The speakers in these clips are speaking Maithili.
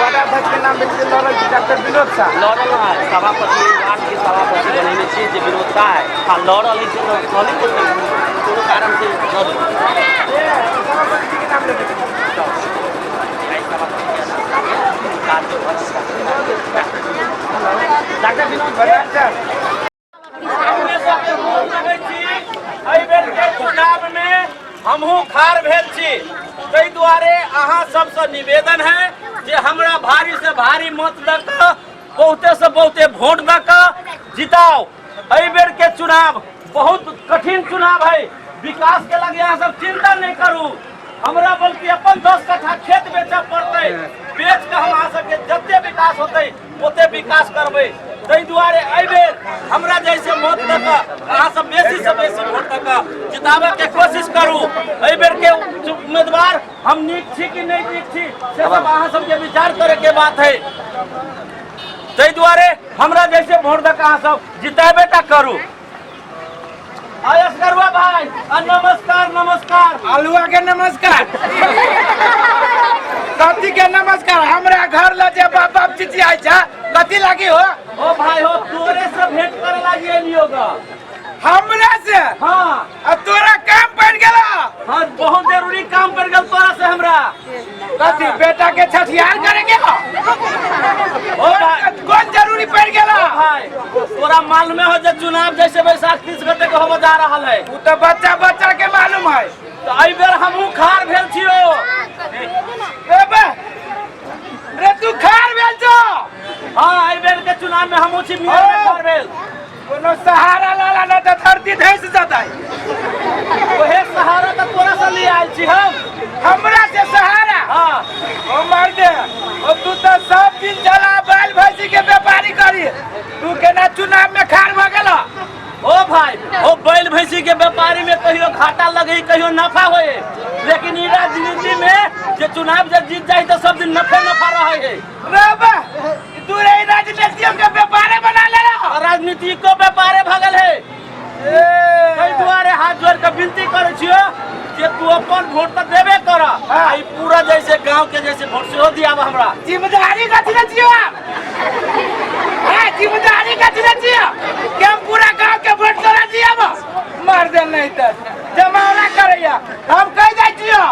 वार्डाध्यक्ष के नाम भेल जे लड़ल छी डॉक्टर विनोद शाह। लड़ल है सभापति, वार्ड के सभापति बनेने छी जे विनोद शाह है, आ लड़ल है से कहली कोनो कारण से न देलकै। सभापति जी के नाम लेबै। डॉक्टर विनोद। एहि बेर के चुनाव में हमहूँ खार भेल छी, ताहि दुआरे अहाँ सबसँ निवेदन है जे हमरा भारी से भारी मत दऽ कऽ, बहुते से बहुते वोट दऽ कऽ जिताओ। एहि बेर के चुनाव बहुत कठिन चुनाव है। विकास के लगे अहाँ सब चिंता नहीं करू, हमरा बल्कि अपन 10 कट्ठा खेत बेचऽ पड़तै, बेच कऽ हम अहाँ सबके जते विकास होतै ओते विकास करबै। ताहि दुआरे एहि बेर हमरा जैसे मत दऽ कऽ अहाँ सब बेसी से बेसी वोट दऽ कऽ जिताबऽ के कोशिश करू। एहि बेर के उम्मीदवार हम नीक छी कि नहीं नीक छी से सब अहाँ सबके विचार करे के बात है। ताहि दुआरे हमरा जैसे वोट दऽ कऽ अहाँ सब जितेबे टा करू। आयस करवा भाई, आ नमस्कार। नमस्कार। आलुआ के नमस्कार, कथी के नमस्कार? हमरा घर ल जे बाप बाप चिचियाइ छै, कथी लागी हो? ओ भाई हो, तोरे से भेंट करे लागी एलियो गा। हमरा से? हाँ। अब तोरा काम पड़ गेला? हाँ, बहुत जरूरी काम पड़ गेल तोरा से हमरा। कथी, बेटा के छठियार करे के हो? ओ भाई, कौन जरूरी पड़ गेला? ओ भाई, तोरा मालूम हो जे चुनाव जैसे बैसाख 30 घंटे के होबे जा रहा है। उ तो बच्चा बच्चा के मालूम है। तो एहि बेर हमहूँ खार भेल छियो। रे बे, रे तू खार भेल छो? हाँ, एहि बेर के चुनाव में हमहूँ छी मेयर में खार भेल। कोनो सहारा लाला ना तो धरती धंस जतै। ओहे सहारा तो तोरा से ले आयल छी हम। हमरा से सहारा? हाँ। ओ मर दे, ओ तू तो सब दिन चला बैल भैंसी के व्यापारी करी, तू केना चुनाव में खार भ गेल? ओ भाई, ओ बैल भैंसी के व्यापारी में कहियो घाटा लगे, कहियो नफा होए, लेकिन ई राजनीति में जे चुनाव जे जीत जाए तो सब दिन नफे नफा रहे है। रे बा, तू रे राजनीतियों के व्यापारे बना ले रहा। राजनीति को व्यापारे भगल है। एहि दुआरे हाथ जोड़ के विनती करै छियो जे तू अपन वोट तो देबे कर, आ ई पूरा जैसे गांव के जैसे वोट सेहो दियाब हमरा। जिम्मेदारी कथी ने छियो? हाँ, जिम्मेदारी कथी ने छियो कि हम पूरा गांव के वोट तोरा दियाब? मार दे, नहीं तो जमावड़ा करैया। हम कह जाइ छियो,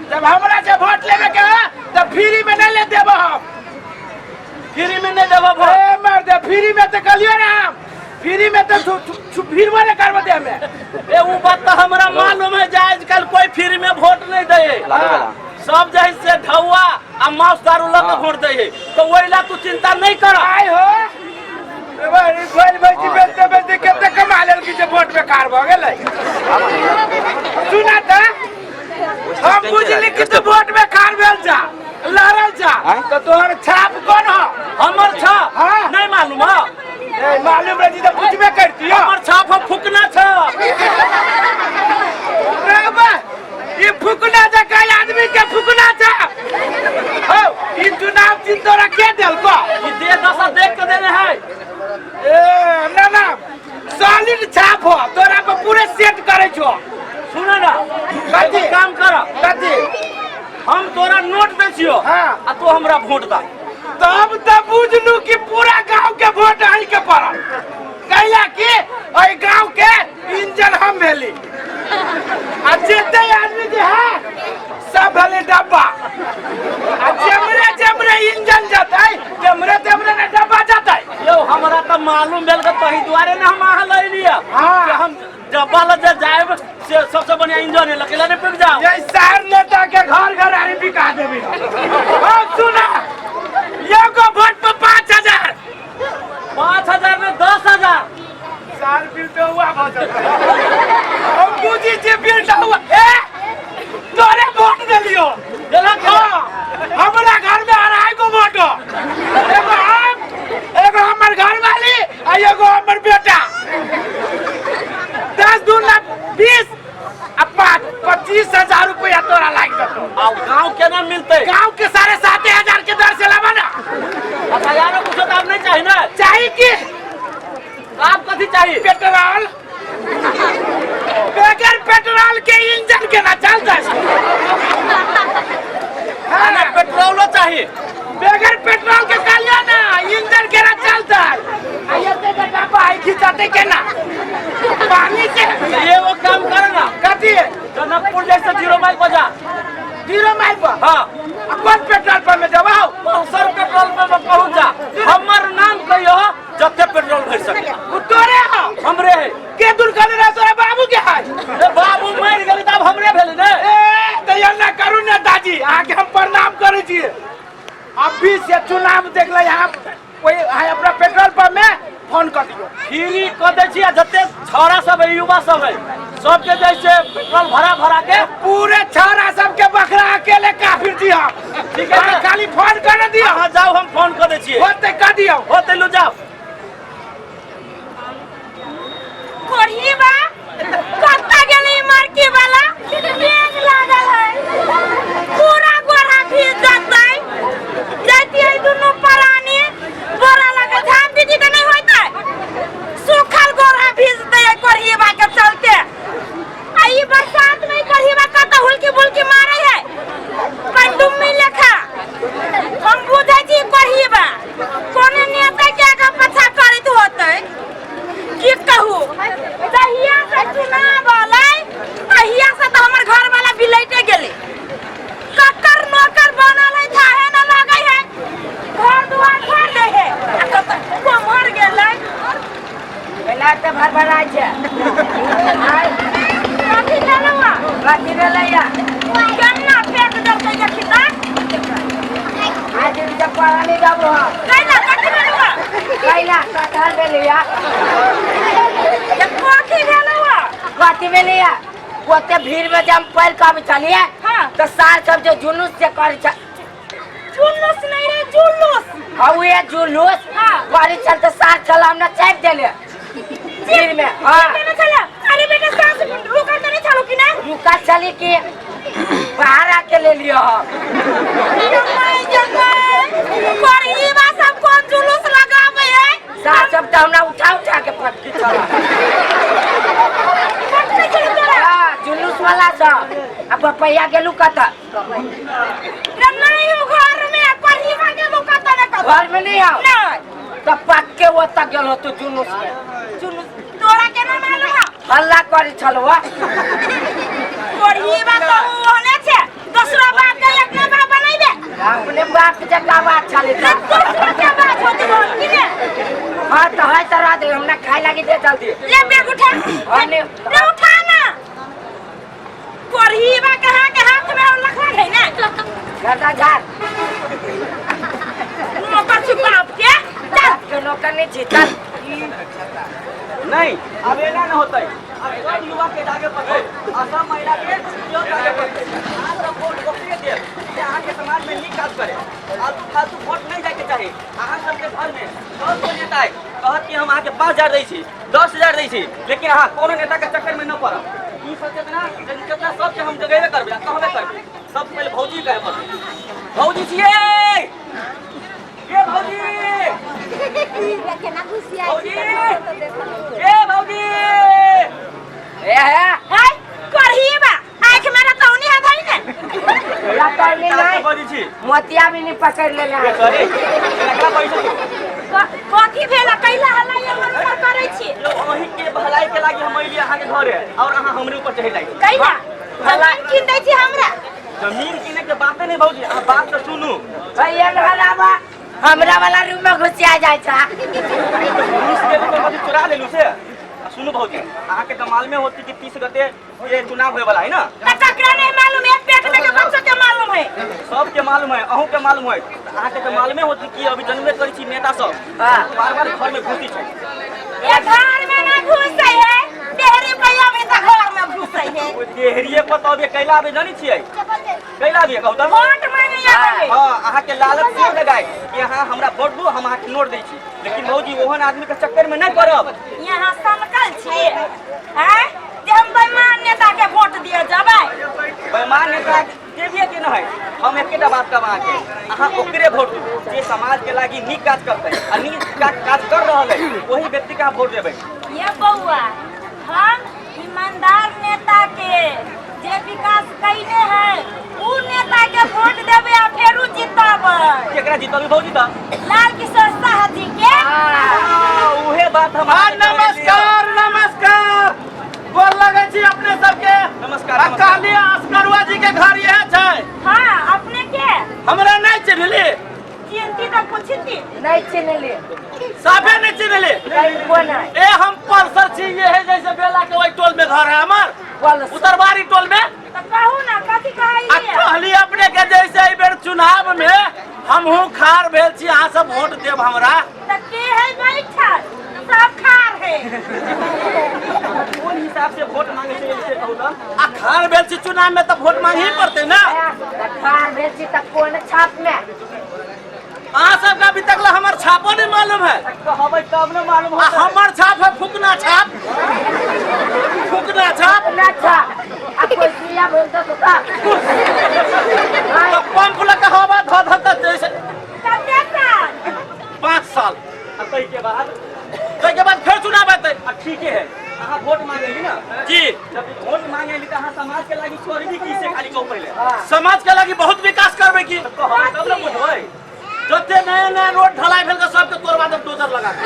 जब हमरा से वोट लेबे के है तो फ्री में नहीं ले देबो हम। फ्री में नहीं देबो वोट? ए मार दे, फ्री में तो कहलियो ना, हम फ्री में तो भीड़ वाले करबो दे हमें। ए उ बात तो हमरा मालूम है जे आजकल कोई फ्री में वोट नहीं दे, सब जे से ढौआ आ मांस दारू लऽ के वोट दे है, तो ओहि ला तू चिंता नहीं कर। आय हो ए भाई, बैल भैंसी बेचते बेचते कते कमा लेलकी जे वोट में कार भऽ गेलै। सुना त हम बुझली कि तू वोट में कार भेल जा, लड़ल जा, तो तोहर छाप कोन हो? हमर छाप? हाँ। नहीं मालूम हो? ए, मालूम रही तो पूछबे करती हो। हमर छाप हम फुकना छाप। रे बा, ई फुकना जा कई आदमी के फुकना छा। हो, ई चुनाव चिन्ह तोरा के देलको? ई देह दशा देख के देने है। ए ना ना, सॉलिड छाप हो, तोरा पर पूरे सेट करे छो। सुन ना। कथी? एगो काम कर। कथी? हम तोरा नोट दै छियो। हाँ। आ तू हमरा वोट दा। तब तो बुझलू कि पूरा गांव के वोट अहीं के पड़ल, कैला कि एहि गांव के इंजन हम भेली, आ जते आदमी जे है सब भेले डब्बा, आ जेमरे जेमरे इंजन जतै तेमरे तेमरे ने डब्बा जतै। यौ, हमरा तऽ मालूम भेल के तही दुआरे ने हम अहाँ लऽ लिअ। हाँ। कि हम डब्बा लऽ जे जायब से सबसे बढ़िया इंजन है, लकेला नहीं पिक जाओ। ये शहर नेता के घर घर आरी बिका देबी। हाँ सुना, एगो वोट पर 5000। 5000 में 10,000। सार बिल तो हुआ भऽ जेतै। हम बुझी छी बिल तो हुआ। ए तोरे वोट देलियो। देलक? हाँ, हमरा घर में अढ़ाई गो वोट हो, एगो हम, एगो हमर घर वाली आ एगो हमर बेटा। 10 दू लाख 20 आ 5 25,000 रुपया तोरा लागि जेतौ। आ गांव केना मिलतै? गांव के 7,500 के दर से लाबा ना। अच्छा, यारो कुछो तो आब नहीं चाही ना? चाही की। आब कथी चाही? पेट्रोल। बगैर पेट्रोल के इंजन केना चलतै? हाँ, पेट्रोलो चाही। बगैर जीरो माइल पर? हाँ। आ कोन पेट्रोल पंप में जब आओ? पल्सर पेट्रोल पंप में पहुंच जा, हमर नाम कहियो, जते पेट्रोल भर सके। उ तोरे हो? हमरे है। के दूर करे रहे तोरा बाबू के है? ए बाबू मर गेलै त आब हमरे भेलै ने। ए त ना करू नेताजी, अहाँके हम प्रणाम करै छी। अभी से चुनाव देख ले, यहाँ कोई अहाँ अपना पेट्रोल पंप में फोन कर दियो। फ्री कऽ दै छी आ जते छौड़ा सब है, युवा सब है, सबके जे छै पेट्रोल भरा भरा के पूरे छौड़ा सबके बखरा अकेले काफिर जी हम। ठीक है। अहाँ खाली फोन कर दियो। अहाँ जाउ, हम फोन कऽ दै छियै। होते कर दियो। होते लू जाउ। कोढ़ी बा कत्ता गेलै मरकी वाला? मेघ लागल है, पूरा गोरा भीज जतै। जैतियै दुनू प्राणी बोरा लगे धान दीदी तऽ नहि होइतै, सूखल गोरा भीजतै एहि कोढ़ी बा के चलते। आ ई बरसात में ई कोढ़ी बा कतऽ हुलकी बुलकी मारै है पंडुम्मी लेखा। हम बुझै छी कोढ़ी बा कोने नेता के आगा पाछा करैत होतै। की कहू, जहिया से चुनाव अलै तहिया से तऽ हमर घर वाला बिलैटे गेलै। ककर नौकर बनल है थाहे न लगै है, घर दुआर छोड़ दै है आ कतऽ कोम्हर गेलै। पहिला तऽ भरभराइ छै। कथी भेलौ? कथी भेलैया? केना फेंक देलकै, देखी तऽ। आज जब पढ़ा नहीं जाबो हम। कैला, कथी भेलौ? कैला कटहर भेलैया। ये कथी भेलौ? कथी भेलैया? ओते भीड़ में जब हम पढ़ के आबै छलियै तऽ सार सब जे जुलूस से करै छल। जुलूस नहीं रे, जुलूस। हाँ, उहे जुलूस करै छल तऽ सार छल हमरा चापि देले भीड़ में। हाँ। केने छला? अरे बेटा, सास रुकल तऽ नहीं छलो कि ना? रुका छली कि बाहर आके ले लियो हम। जमाई जमाई कोढ़ीबा सब कोन जुलूस लगाबै है? सार सब तऽ हमरा उठा उठा के पटकी छला। पटकै छलो तोरा? हाँ, जुलूस वाला सब। आ पपैया गेलू कतऽ? रे नहीं हो घर में, कोढ़ीबा गेलू कतऽ ने कतऽ। घर में नहीं आओ? नहीं। तऽ पक्के ओतऽ गेल होतो जुलूस में। जुलूस तोरा केना मालूम है? हल्ला करै छलौ। कोढ़ीबा तऽ ओहने छै, दोसरो बाप के अपना बाप बनैबे। अपने बाप जकाँ बात छलै। रे दोसरो के बात होती हो कि ने? हाँ तऽ है तऽ रह दे, हमरा खाय लागी दे जल्दी। ले बैग उठा। हाँ, ने। ले उठा ना। कोढ़ीबा कहाँ के हाथ में लखवा है ना। गदा झाड़। नौकर छी बाप के, चल। बाप के नौकर नहीं छी, चल। नहीं, अब एना न होतै। अब सब युवा के जागे पड़तै आ सब महिला के सेहो जागे पड़तै। अहाँ सब वोट ओकरे देब जे अहाँके समाज में नीक काज करे। आलतू फालतू वोट नहीं जायके चाही। अहाँ सबके घर में 10 गो नेता है, कहत कि हम अहाँके 5000 दै छी, 10,000 दै छी, लेकिन अहाँ कोनो नेता के चक्कर में न पड़ब। ई सचेतना जनचेतना सबके हम जगेबे करबै आ कहबे करबै। सबसे पहिले भौजी कहे पड़तै। भौजी छियै ये भौजी, भौजी, ए भौजी। ए है। है कोढ़ीबा आँख में रतौनी है धई ने। रतौनी नहीं। भौजी छी। मोतिया भी नहीं पकड़ लेले है। सॉरी, केकरा पैसा? कथी भेल? कैला हल्ला ये हमर ऊपर करै छी? यौ, अहीं के भलाई के लागी हम अइली अहाँ के घरे और अहाँ हमरे ऊपर चढ़ि जाइ छी। कैला जमीन कीन दै छी हमरा? जमीन किने के बाते नहीं भौजी, अहाँ बात तऽ सुनू। भैया हलावा हमरा वाला रूम में घुसिया जाइ छा। घुस गेलू तऽ कथी चोरा लेलू से? आ सुनू भौजी, अहाँ के तऽ मालूमे होती कि 30 गते ये चुनाव होय वाला है ना? त ककरा नहीं मालूम है, पेट में के बच्चों के मालूम है। सबके मालूम है, अहूँ के मालूम है। अहाँ के तऽ मालूमे होती कि अभी जनबे करै छी नेता सब हाँ। बार बार घर में घुसी छै। ये घर में ना घुसै है, देहरी पे अभी तक घर में घुसै है। ओहि देहरिये पर तऽ अभी कैला अभी जानै छियै? कैला अभी कहू तऽ? वोट मांगे आबै है। हाँ, अहाँ के लालच सेहो लगाए कि अहाँ हमरा वोट दू, हम अहाँ के नोट दै छी, लेकिन भौजी ओहन आदमी के चक्कर में नहीं पड़ब। यहाँ सनकल छी हैं जे हम बेईमान नेता के वोट दिए जबै? बेईमान नेता देबिए के न है। हम एकेटा बात कहब अहाँके, अहाँ ओकरे वोट दू जे समाज के लागी नीक काज करतै आ नीक काज कर रहल है, वही व्यक्ति के अहाँ वोट देबै। ये बौआ, हम ईमानदार नेता के, जे विकास कैने है, उ नेता के वोट देबै आ फेरू जिताबै। केकरा जितबै भौजी तऽ? लाल किशोर शाह जी के। हाँ, उहे बात हम हाँ, नमस्कार नमस्कार, गोर लगै छी अपने सबके। नमस्कार, आ नमस्कार। कहलियै अस्करुआ जी के घर इहे छै। हमरा नहीं चिन्हली? चिन्हती तऽ पूछती। नहीं चिन्हली। साफे नहीं चिन्हली? कहीं नहीं। ए हम पल्सर छी, ये है जैसे बेला के वही टोल में घर है हमार, उतरबारी टोल में। तऽ कहू ना कथी कहै आ कहली अपने के जैसे एहि बेर चुनाव में हमहूँ खार भेल छी, अहाँ सब वोट देब हमरा। तऽ के है बैठल? सब खार है। कोन हिसाब से वोट मांगे छै से कहू तऽ? आ खार भेल छी चुनाव में तऽ वोट मांगही पड़तै ना। खार भेल छी तऽ कोन छाप में? अहाँ सबके अभी तक ला हमर छापो नहीं मालूम है। कहबै तब ने मालूम आ होतै। हमर छाप है फुकना छाप, फुकना छाप। फुकना छाप। आ कोई सुइया बोल दो तो का? तो पंप लगा हवा धो धो के जैसे। कते साल? 5 साल। आ ताहि के बाद? ताहि के बाद फेर चुनाव एतै। आ ठीके है, अहाँ वोट मांगेली ना? जी। जब वोट मांगेली तऽ अहाँ समाज के लागी करबी की से खाली कहू पहिले? समाज के लागी बहुत विकास करबै की। तऽ कहबै तब ने बुझबै। जते नया नया रोड ढलाई भेल के सबके तोड़वा देब डोजर लगा के।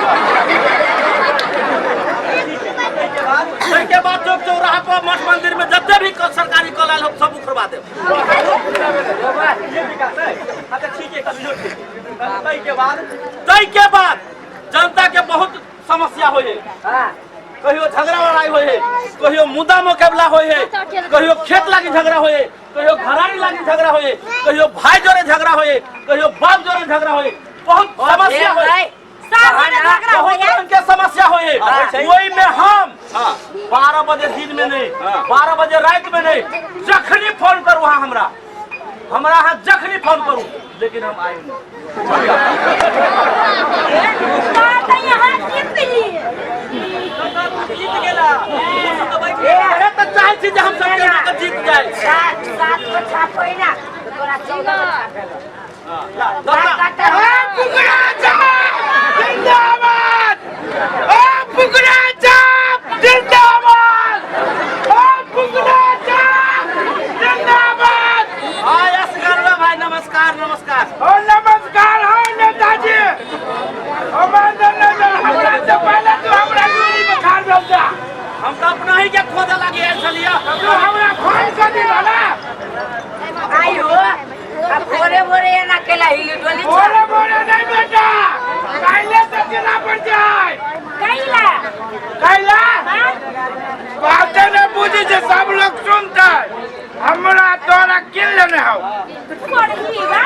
ताहि के बाद चौक चौराहा पर मठ मंदिर में जते भी सरकारी कल आयल हो सब उखड़वा देब। ये विकास है। अच्छा ठीक है, कभी ठीक। ताहि के बाद? ताहि के बाद जनता के बहुत समस्या होय है। कहियो झगड़ा लड़ाई होय है, कहियो मुद्दा मुकाबला होय है, कहियो खेत लागी झगड़ा होय है, कहियो घराड़ी लागी झगड़ा होय है, कहियो भाई जोरे झगड़ा होय है, कहियो बाप जोरे झगड़ा होय है। बहुत समस्या होय है। बहुत रंग के समस्या होय है। वही में हम 12 बजे दिन में नहीं, 12 बजे रात में नहीं, जखनी फोन करू अहाँ हमरा, हमरा अहाँ जखनी फोन करू, लेकिन हम आयब नहीं। जीत गेला। इहे तऽ चाहै छी जे हम सब केना कऽ जीत जाय। 7 गो छाप होय ना तऽ तोरा 14 गो छाप हेलो। फुकरा छाप जिंदाबाद! ओ फुकरा छाप जिंदाबाद! ओ फुकरा छाप जिंदाबाद! हाँ यस गरबा भाई, नमस्कार नमस्कार। ओ नमस्कार हो नेताजी। ओ हमरा से पहले तू हमरा दूरी में खार भेल जा। हम तो अपना ही के खोदे लागी आयल छलियै। तू हमरा फोन कर दिला ना। आयो अब भोरे भोरे एना केला हिली डोली। भोरे भोरे नहीं बेटा, काइले से जिला पर जाए। कैला? कैला? बातें न बुझी जे सब लोग सुनते। हमरा तोरा किन लेने हौ? कोरही बा।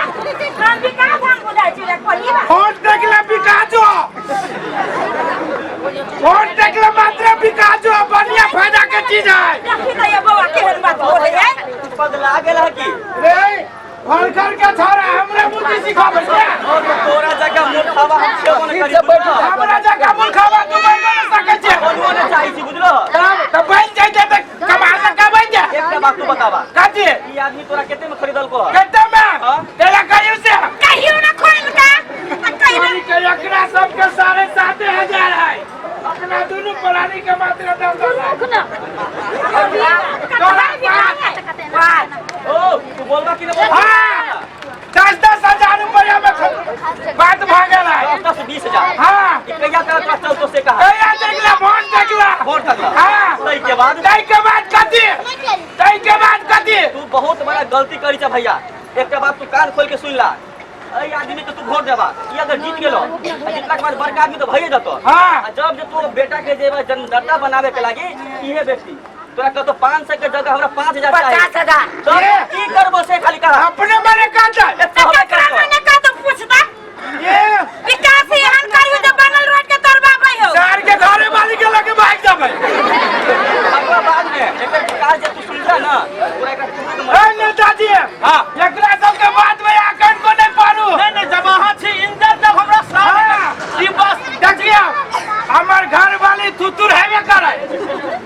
हम विकास हम बुझाइ छी रे कोरही बा। वोट देखले विकास हो, वोट देखले मात्र विकास हो, बढ़िया फायदा के चीज है। देखी तऽ ये बौआ केहन बात बोलै है। पगला गेल है की? रे फलकर के छोरा हमरा बुद्धि सिखाबै छै। और तोरा जगह मूर्खावा हम छेबो नै करी बुझलो? हमरा जगह मूर्खावा तू बनि नहि सकै छै। बोलबो नै चाहै छी बुझलो? तब तऽ बनि जैते तऽ कमाल से का बनि जाए। एकटा बात तू बताबा। कथी? ई आदमी तोरा कते में खरीदलको है? कते में? तेरा कहियो से? कहियो ना खोल का। कहियो के एकरा सबके 7,500 है। अपना दुनू प्राणी के मात्र 10,000 है। ओ तू बोलबा कि नै बोलबा? हां 10-10 हजार रुपया में बात भागल है। 10-20 हजार। हां ई कहिया तोरा पास चल तो से कहा? कहिया देखला वोट देखला। वोट देखला। हां तै के बाद? तै के बाद कथी? तै के बाद कथी? तू बहुत बड़ा गलती करी छ भैया। एकटा बात तू कान खोल के सुन ला। एहि आदमी के तू वोट देबा, ई अगर जीत गेलो, जीतला के बाद बड़का आदमी तो भइए जतो। हां आ जब जे तू बेटा के जेबा जन्मदाता बनावे के लागी इहे व्यक्ति तोरा कहतो 500 के जगह हमरा 5000 चाही। 50,000। तब की करबो से खाली कहा? अपने मने का जाए। केकरा मने का तो पूछता? ये विकास एहन करियो जे बनल रोड के तोड़बाबै हो। शहर के घरे वाली के लगे भाग जाबै। अपना बाद में एकर विकास जे तू सुनता ना तोरा एकरा तुरंत ए नेताजी, हां एकरा सब के बात में आकन को नहीं पारू। नहीं नहीं, जब अहाँ छी इंजन जब हमरा साथ ई बस देखियो हमर घर वाली थुथुर हेबे करे।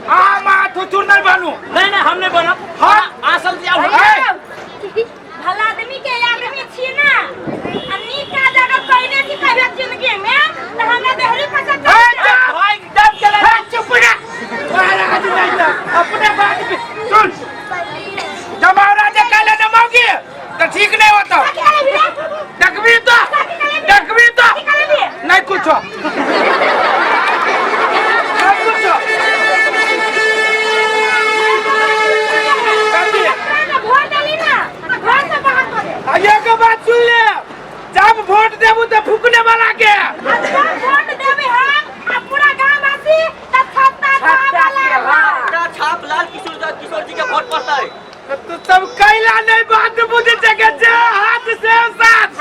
आ मां थुथुर नहीं बनू। नहीं नहीं, हम नहीं बनब। हां आसल दिया। भला आदमी के आदमी छी ना, आ नीक काज अगर कइने छी कहियो जिंदगी में त हमरा देहरी पैसा भाई दब के ले। चुप रे महाराज, नहीं तो अपने बात भी सुन। जब राजा कहले न मौगी तो ठीक नहीं होता। देखबी तो देखबी तो नहीं कुछ नहीं कुछ। भोट देली ना घर से बाहर कर दे। एक बात देबे वाला के। अच्छा वोट देबै हम आ पूरा गामवासी तऽ छत्ता छत्ता वाला। के, हाँ। छत्ता छाप लाल किशोर किशोर जी के वोट पड़तै। तऽ तू सब कैला नहीं बात बुझे छै के जे हाथ से साथ।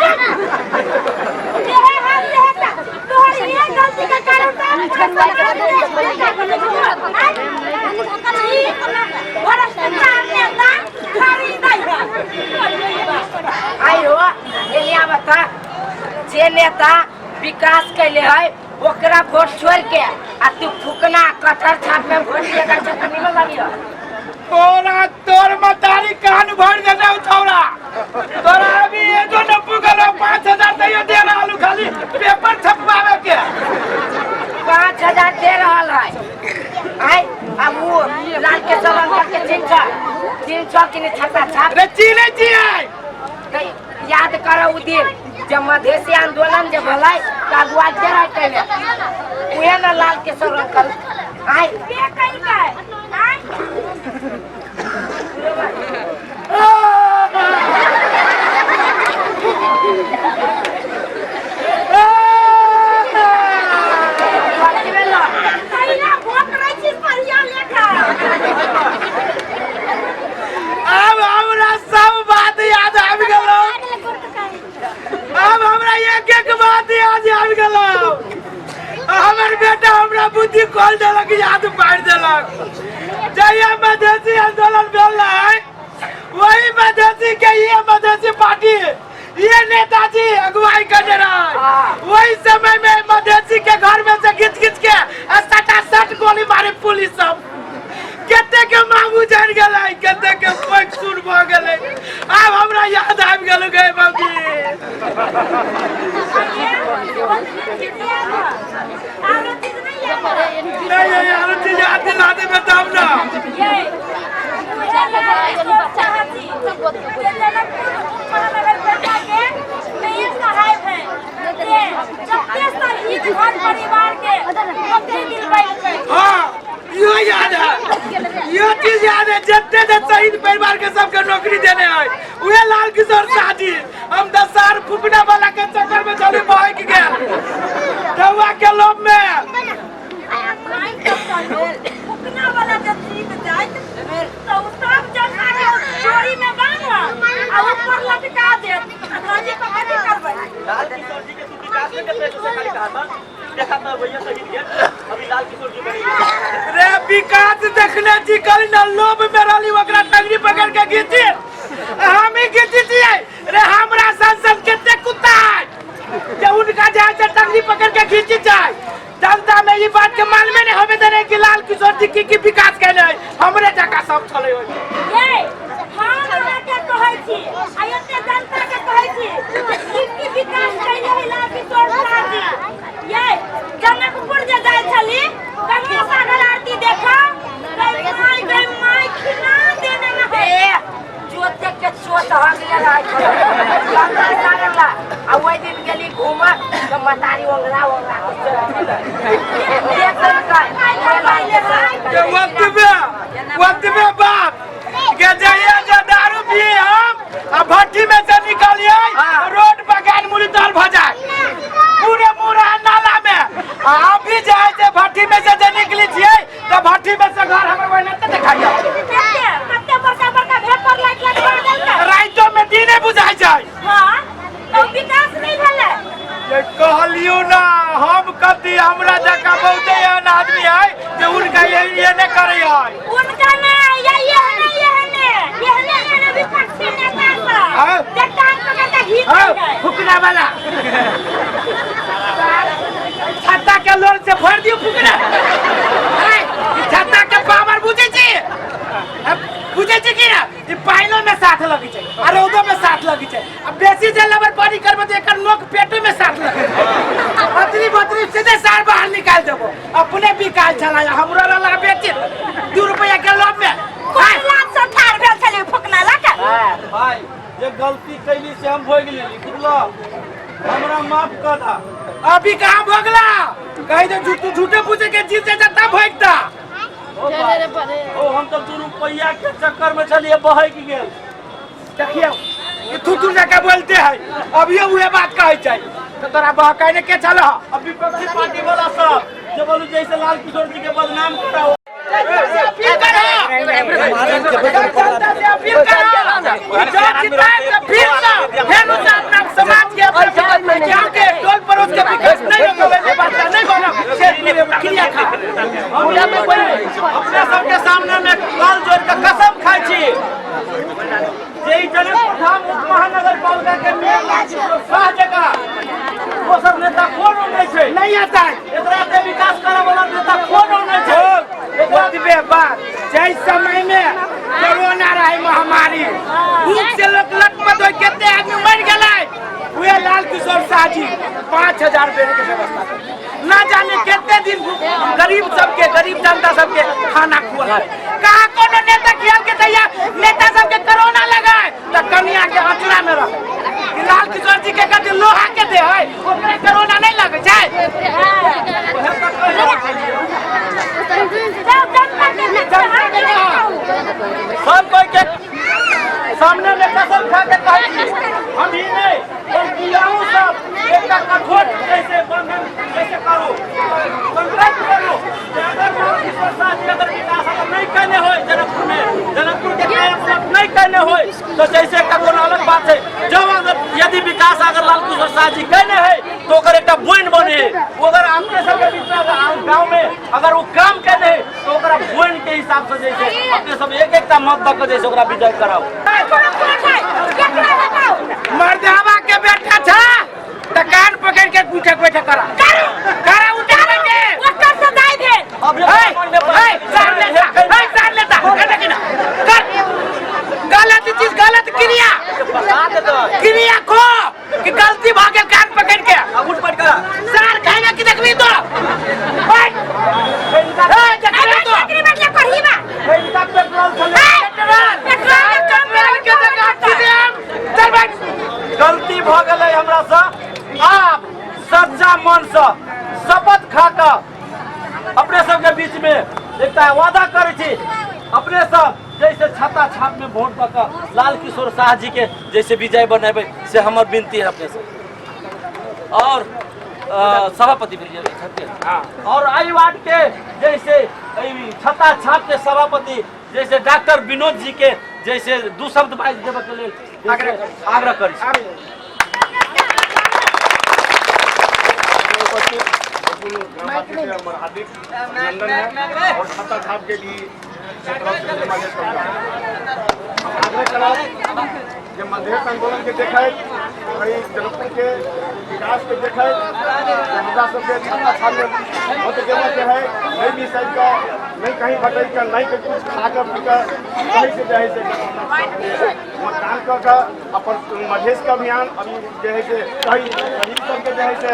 तेरे हाथ से है ता तोहर ये गलती के कारण तो पूरा समाज भ्रष्टाचार नेता खरीदै है। आई हो एलिया बता, जे नेता विकास कैले है ओकरा वोट छोड़ के आ तू फुकना कटहर छाप में वोट देगा तो निमन लगियो। तोरा तोर मतारी कान भर देने छौड़ा, तोरा अभी एगो न पुगलो 5000 तैयो दे रहल खाली पेपर छपवावे के। 5000 दे रहल है। आई अब वो लाल के सब अंकल के चिन्ह चिन्ह कि नहीं छत्ता छाप रे चिन्है छियै। त याद कर उ दिन जब मधेसी आंदोलन जे भेलै तऽ अगुआ के रह कैले उहे न लाल किशोर अंकल। आई के कइलकै? आँय? कथी भेलो? तहिया वोट रहै छी सहिया लेखा। आब हमरा सब बात याद आबि गेलो, आब हमरा एक एक बात याद आबि गेलो। हमर बेटा हमरा बुद्धि खोल देलक, याद पारि देलक। जहिया मधेसी आंदोलन भेल रहै वही मधेसी के ये मधेसी पार्टी ये नेताजी अगुवाई करने रहे। वही समय में मधेसी के घर में से घिच घिच के सटासट गोली मारे पुलिस सब, कते के मांगू जान गेलै, कते के पैक सुर भऽ गेलै। आब हमरा याद आबि गेल गे बाबूजी। आरो चीज नहीं याद है? नहीं आरो चीज याद दिला देबै तब ना। ये पूजा लाल चाहती जे जनकपुर महानगर पालिका के मेयर साहब हैं, जे जते शहीद घर परिवार के नौकरी दिलबैलकै। हाँ यो याद है, यो चीज याद है, जते जे शहीद परिवार के सबके नौकरी देने है उहे लाल किशोर शाह जी। हम दसार फुकना वाला के चक्कर में चली बहक गेल दवा के लोभ में। फुकना वाला जब जीत जाइत तऽ ओ सब जनता के चोरी में बान्हत आ ऊपर लटका देत। आ गाजी पर कथी करबै? लाल किशोर जी के तू विकास के पैसे से खाली कहा था, देखा था भैया शहीद गेल, अभी लाल किशोर जी बने गेल। रे विकास देखने छी कल न लोभ में रहली ओकरा टंगरी पकड़ के घीची, हम ही घीची छियै रे। हमरा सन सन कते कुत्ता है जे उनका जाय से टंगरी पकड़ के घीची जाय। जनता में ई बात के मालूमे नहीं होबे देने कि लाल किशोर जी की की विकास कैले है, हमरे जगह सब छलै ओइ। ये हम अहाँके कहै छी आ एते जनता के कहै छी की की विकास कैले है लाल किशोर शाह जी। ये जनकपुर जे जाइ छली गंगा सागर आरती देखा गई माय गई माय खिना देने रहे। ए जोते के चोट हग ले रहै छलै गंगा सागर ला। आ ओहि दिन गेली घूमऽ तऽ मतारी ओंगरा ओंगरा के चलि गेलै। के वक्तबे वक्तबे बाप के जइया जे दारू पिए हम आ भट्टी में से निकलिए रोड पर गान मुड़ी तर भ जाए पूरे मुरा नाला में। आ अभी जाए जे भट्टी में से जे निकली छियै तऽ भट्टी में से घर हमर ओहिना तऽ देखाइए। कते कते बड़का बड़का भेपर लाइट लगवा देलकै। राइतो में दिने बुझाइ छै। हाँ तऽ विकास नहीं भेलै। ये कहलियो ना हम कथी, हमरा जकाँ बहुते एहन आदमी है जे उनका ये ये नहीं करे है। उनका ना ये एहने एहने एहने एहने विपक्षी नेता हाँ? सब जे टांग पकड़ के घीच हाँ, देलकै। फुकना वाला छत्ता के लोल से भर दियो फुकना। है, ई छत्ता के पावर बुझे छी? बुझे छी कि ना? ई पाइनो में साथ लगे छै आ रौदो में साथ लगे छै। आ बेसी जे लबर पानी करबे तऽ एकर लोक पेटो में साथ लगे छै। अतरी बतरी सीधे सार बाहर निकाल देबो। अपने बिकाल छला हमरो रहला बेची 2 रुपया के लोभ में। कोन लाज से ठाढ़ भेल छलै फुकना लऽ के? भाई जे गलती कैली से हम भोग लेली, बुझलो? हमरा माफ कर दा। अभी कहाँ भोगला? कहीं तो झूठ झूठे पूछे के जीते जता भोगता। ओ भाई, ओ हम तो 2 रुपया के चक्कर में छलिए बहक गेल। देखियो ये तू तू जाके बोलते है अभी उहे बात कहै छै। तो तोरा बहकाने के छल अब विपक्षी पार्टी वाला सब जे बोलू जैसे लाल किशोर जी के बदनाम कराओ। अपील करो, जनता से अपील करो, जो जिताए तो फिर से फेर से अपना समाज के, अपना गांव के, टोल पड़ोस के विकास नहीं रोकबे, जे बात नहीं बनब से क्रिया खा। अपने सबके सामने में कल जोड़ के कसम खाइ छी जे ई जनकपुर धाम उप महानगर पालिका के मेयर लाल किशोर शाह जकाँ दोसर नेता कोनो नहि छै। नहीं आता है। एकरा के विकास करे वाला नेता कोनो नहि छै। ओतबे बात, जाहि समय में कोरोना रहे महामारी, भूख से लोग लटपट हो, कते आदमी मर गेलै, उहे लाल किशोर शाह जी 5000 बेड के व्यवस्था केलकै। ना जाने कते दिन गरीब सबके, गरीब जनता सबके खाना खुआल। कहाँ कोनो नेता खियाल के दैया? नेता सबके कोरोना लगाए तऽ कनिया के अचरा में रहे कि लाल किशोर जी के कथी लोहा के दे है, ओकरा कोरोना नहीं लगे छै। सब कोई के सामने में कसम खा के कहै छी, हम ही नहीं बल्कि अहूँ सब एकटा कठोर जैसे बंधन जैसे करू, संकल्प करू जे अगर लाल किशोर शाह जी अगर विकास अगर नहीं केने होय जनकपुर में, जनकपुर के कायापलट नहीं केने होय, तो जैसे एकटा कोनो अलग बात है। जब अगर यदि विकास अगर लाल किशोर शाह जी केने है तो ओकर एकटा बोइन बने है। ओ अगर अपने सबके बीच में अगर गाँव में अगर वो काम केने है तो ओकरा बोइन के हिसाब से जैसे अपने सब एक एकटा मत दऽ के जैसे ओकरा विजय कराओ। मर्दावा के बेटा छा त कान पकड़ के उठक बैठक करा करा, उठक बैठक। ओकर सजाय भेल। अब ए, ए, सार लेता, ए, सार लेता, कर देखी ना, कर। गलत चीज, गलत क्रिया, क्रिया को कि गलती भ गेल, कान पकड़ के अब उठ बैठ करा। सार खाना की देखबी तो बैठ, ए, देखबी तो। बकरी बैठले करही बा। पेट्रोल छलै। पेट्रोल के कम। पेट्रोल के जगह देम, चल बैठ। गलती भऽ गेलै हमरासँ। आब सच्चा मनसँ शपथ खा कऽ अपने सबके बीच में एकटा वादा करै छी, अपने सब जैसे छत्ता छाप में वोट दऽ कऽ लाल किशोर शाह जी के जैसे विजय बनेबै, से हमर विनती है अपने सब। और सभापति भेलियै छत्ते। और एहि वार्ड के जैसे एहि छत्ता छाप के सभापति जैसे डॉक्टर विनोद जी के जैसे दू शब्द बाजि देबऽ के लेल जैसे आग्रह करै छी। उपस्थित ग्रामवासी से हमर हार्दिक अभिनंदन है और छत्ता छाप के भी तरफ से हमारे हम आग्रह करब जे मधेश आंदोलन के देखैत, एहि जनकपुर के विकास के देखैत, जे हमरा सबके छत्ता छाप में वोट देबऽ के है, नहीं बिसरि कऽ, नहीं कहीं भटकि कऽ, नहीं कुछ खा कऽ पी कऽ, कहीं से जे है से मतदान कऽ कऽ अपन मधेश के अभियान अभी जे है से शहीद शहीद सबके जे है से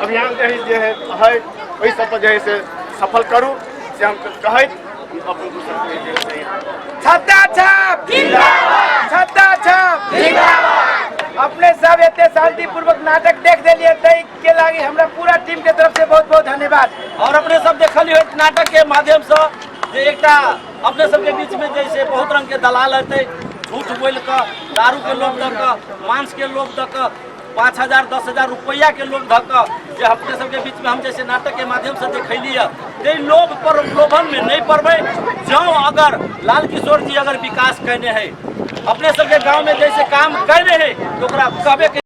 अभियान जे है जे है है, ओहि सब पर जे है से सफल करू, से हम कहैत अपन दोसर जे है से। छत्ता छाप, छत्ता छाप। अपने सब एते शांतिपूर्वक नाटक देख देलिए, तै के लागी हमरा पूरा टीम के तरफ से बहुत बहुत धन्यवाद। और अपने सब देखलिए नाटक के माध्यम से जे एकटा अपने सबके बीच में जैसे बहुत रंग के दलाल हेतै, झूठ बोलि कऽ, दारू के लोभ दऽ कऽ, मांस के लोभ दऽ कऽ, 5000 10,000 रुपैआ के लोभ धऽ कऽ जे अपने सबके बीच में हम जैसे नाटक के माध्यम से देखैली है, ताहि लोभ पर लोभन में नहीं पड़बै। जँ अगर लाल किशोर जी अगर विकास केने है, अपने सबके गाँव में जैसे काम केने है, तो ओकरा कहबे के